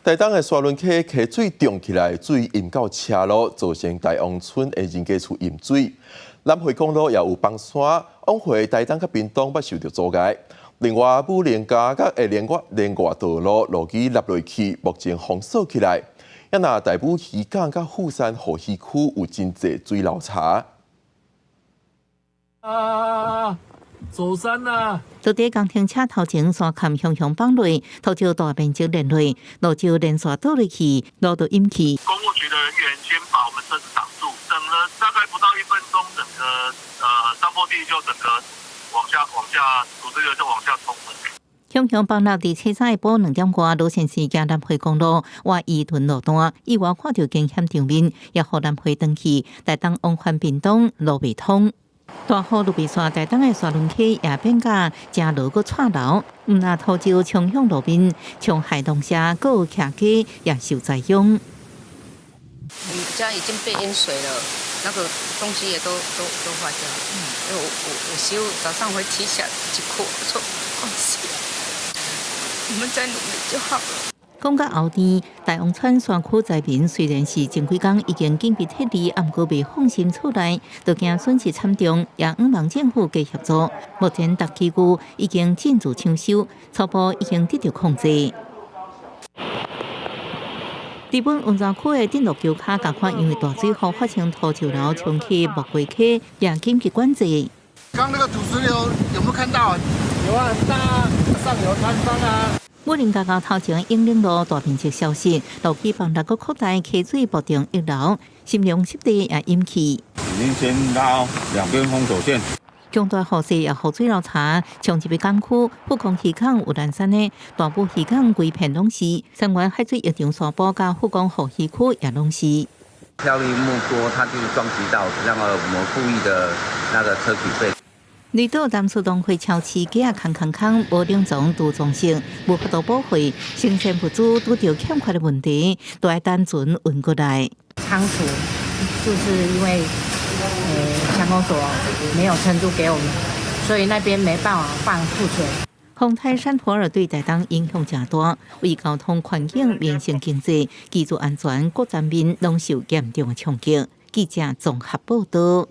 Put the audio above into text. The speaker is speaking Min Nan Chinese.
台東的沙崙溪溪水漲起來，水淹到車路，造成大王村的人家厝淹水。南迴公路也有崩山，往回台東佮屏東捌受著阻礙。另外，武陵嘉佮連外連外道路路基凹落去，目前封鎖起來。也若大武漁港佮富山雨漁區有真濟水流柴。啊！走山啦！就佇工程車頭前山崁雄雄崩落，土石大面積連落，路石連線倒落去，路都淹去。工務局的人員先把我們車子擋住，等了大概不到一分鐘，整個山坡地就整個往下往下，土石流就往下衝了。雄雄崩落佇清早下晡2點外，羅先生行南迴公路，外伊屯路段，意外看著驚險場面，也予南迴轉去，台東往返屏東路袂通。大雨落袂煞，台東的沙崙溪也變甲誠濁閣掣流，毋但土石衝向路面，衝害農舍，閣有徛家也受災殃。我們家已經被淹水了，那個東西也都壞掉了。因為我媳婦早上會提起來就哭，我說放棄了，我們再努力就好了。講到後天，大王村山區災民雖然是前幾工已經緊急撤離，毋過袂放心厝內，就驚損失慘重，也向望政府加協助。目前逐區區已經進入搶修，初步已經得著控制。日本溫泉區的頂鹿橋跤，仝款因為大水雨發生土石流衝去木瓜溪，也緊急管制。剛那個土石流有沒有看到？有啊，很大啊，上游坍方啊。武陵大橋頭前永寧路大面積消失，路基崩落閣擴大，溪水不斷溢流，新隆濕地也淹去。已經先拉兩邊封鎖線。強大雨勢也予水流柴衝入去港區，富岡漁港有蘭山的大武漁港規片攏是，杉原海水浴場山坡佮富岡雨漁區也攏是。漂流木多，它就撞擊到那個我們富裕的那個車體費。離島南勢農會超市街仔空空空，無冷藏拄裝飾，無法度補貨，生鮮物資拄著欠缺的問題，都愛等船運過來。倉儲就是因為鄉公所沒有撐住給我們，所以那邊沒辦法放庫存。風台珊陀爾對台東影響誠大，為交通環境、民生經濟、居住安全各層面攏受嚴重的衝擊。記者綜合報導。